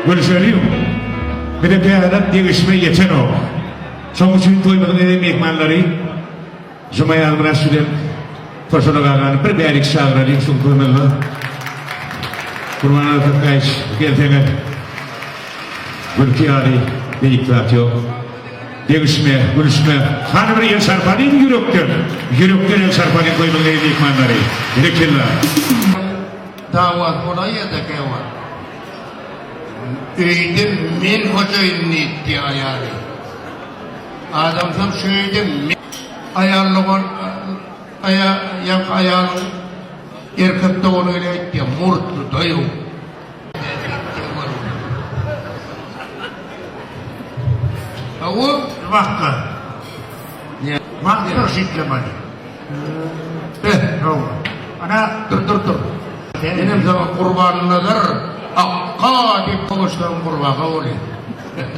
Gülüşeliň. Bize täzeden degişme ýetenok. Şonuň üçin toýumyzyň eziz myhmanlary Juma Ýazmyraç bilen Toşalak agany bir bärik çagyralyň şu toýumyzda. Gurbannazar Kakgaýewiç gelseňiz. Gülki ýaly beýik zat ýok. Degişme, gülüşme. Hany bir el çarpalyň ýürekden. Ýürekden el çarpalyň toýumyzyň eziz myhmanlary. Berekella. Dawasy bolaýýada käwagt. Öýde men hojaýyn diýipdi aýaly. Adamsam şu öýde men aýal dogan aýa ýaňky aýalyň erkek dogany gelip aýtýar, murtly daýaw. Hawa. Wagtda. Wagt tygşytlamady. Beh, Hawa. Ana. Dur, dur, dur. Menem saňa Gurbannazar akga diýip goşsam gurbaga bolýar.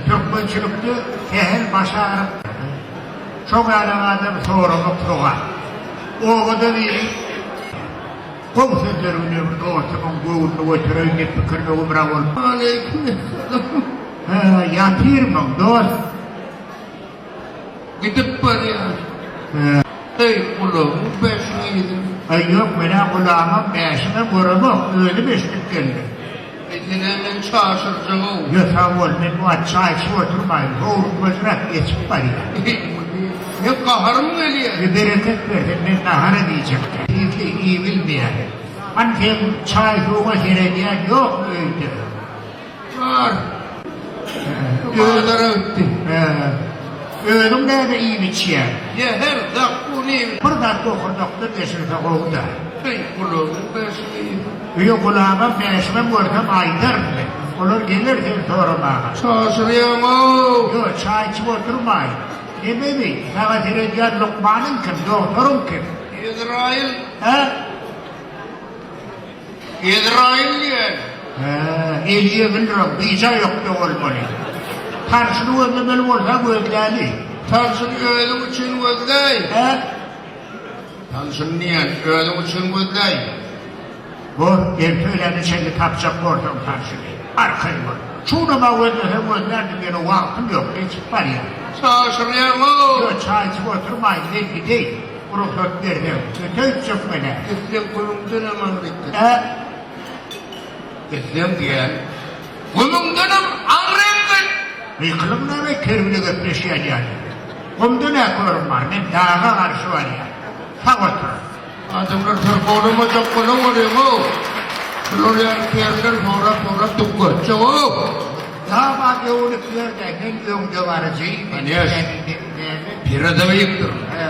Türkmençilikde sähel baş agyryp, şoň ýaly adam soramak sogap. Obada biri gowy sözler bilen bir dostumyň göwnüni götereýin diýip pikirine gümra bolup. Aleýkümessalam. Hä, ýatyrmyň, dost? Gidip barýar. Eý, gulagyň bäşiň yzy. Aý, ýok, men-ä gulagymam, bäşimem göremok, özüm eşidip geldim. Eý, sen-ä meni çaşyrjag-ow. Ýo, sag bol, men bu wagt çaý içip oturmaýyn, howlukmajrak geçip barýan. Eý, muny, meň gaharym gelýär. Eý, bereket bersin, men nahar-a diýjekdim. Ýeke iýibilmeýär. Hany seň çaý-suwuňa seredýän ýokmy öýde? Bar. Bazara gitdi. Hä. Özüň näme iýip-içýäň? Zäher, zakgun iýip. Bir zat bokurdakdan geçirse gowy-da. Heý, gulagyň bäşimi iýsin. Öýe gulagam, bäşimem görsem aýdaryn men. Olar geler seni soramaga. Çaşyrýaň-ow. Ýo, çaý içip oturmaýyn. Nemebi, saňa seredýän lukmanyň kim, dogtoryň kim? Ezraýyl. Hä? Ezraýyl diýen. Hä, eli ýeňilräk, bijaý ökde bolmaly. Tanşyny gözlemeli bolsa gözläli. Tanşyny özüň üçin gözläý. Hä? Tanşyny diýen, özüň üçin gözläý. Bor, erte öýläne çenli tapjak bolsaň tanşyny. Arkaýyn bol. Şunam-a gözleseň gözlärdim, ýöne wagtym ýok, geçip barýan. Çaşyrýaň-ow. Ýo, çaý içip oturmaýyn, men gideýin. Rugsat berseň, ötäýtjek men-ä. Gitseň gümüňdenem aňryk git. Ä? Gitseň diýýän, gümüňdenem aňryk git! Gykylyk näme ker bile gepleşýän ýaly. Gumda nä körüň bar, men daga garşy barýan. Sag otur. Adamlar syrkawlamajak bolan bolýaň-ow. Şular ýaly kerler sorap-sorap dükgertjek-ow. Daba öwünip ýör-dä, men öňdebaryjy. Konýeş. Peredowikdir. Hä.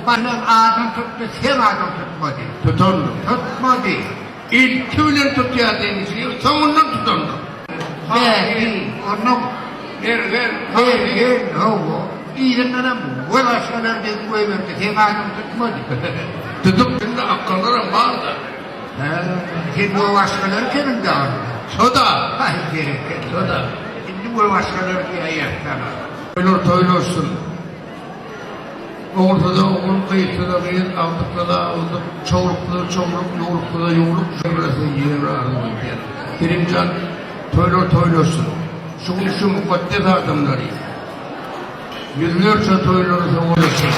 Meniň adym tutdy, seň adyň tutmady. Tutandyr. Tutmady. Ilki bilen tutýar deňizçi, soňundan tutandyr. Bähi, onuň. Mergen. Mergen, hawa. Yzyndanam we başgalar diýip goýberdi, seň adyň tutmady. Tutup, indi akgynlaram bar-da. Hä, sen we başgalar kemiň dagy? Şo-da. Aý, berekella. Şo-da. Indi we başgalar diýäýeris saňa. Toýlar toýlaşsyn. Ogulsyza ogul, gyzsyza gyz, agtyklyza agtyk, çowluksyza çowluk, ýuwluksyza ýuwluk, ýegrese ýegre arzuw edýän. Kerimjan, toýlar toýlaşsyn. Şu gün şu mukaddes adamlary ýüzlerçe toýlary sowalysyn.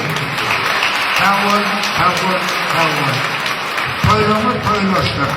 Sag bol, sag bol, sag bol. Toýlaryňyz toýlaşsyn.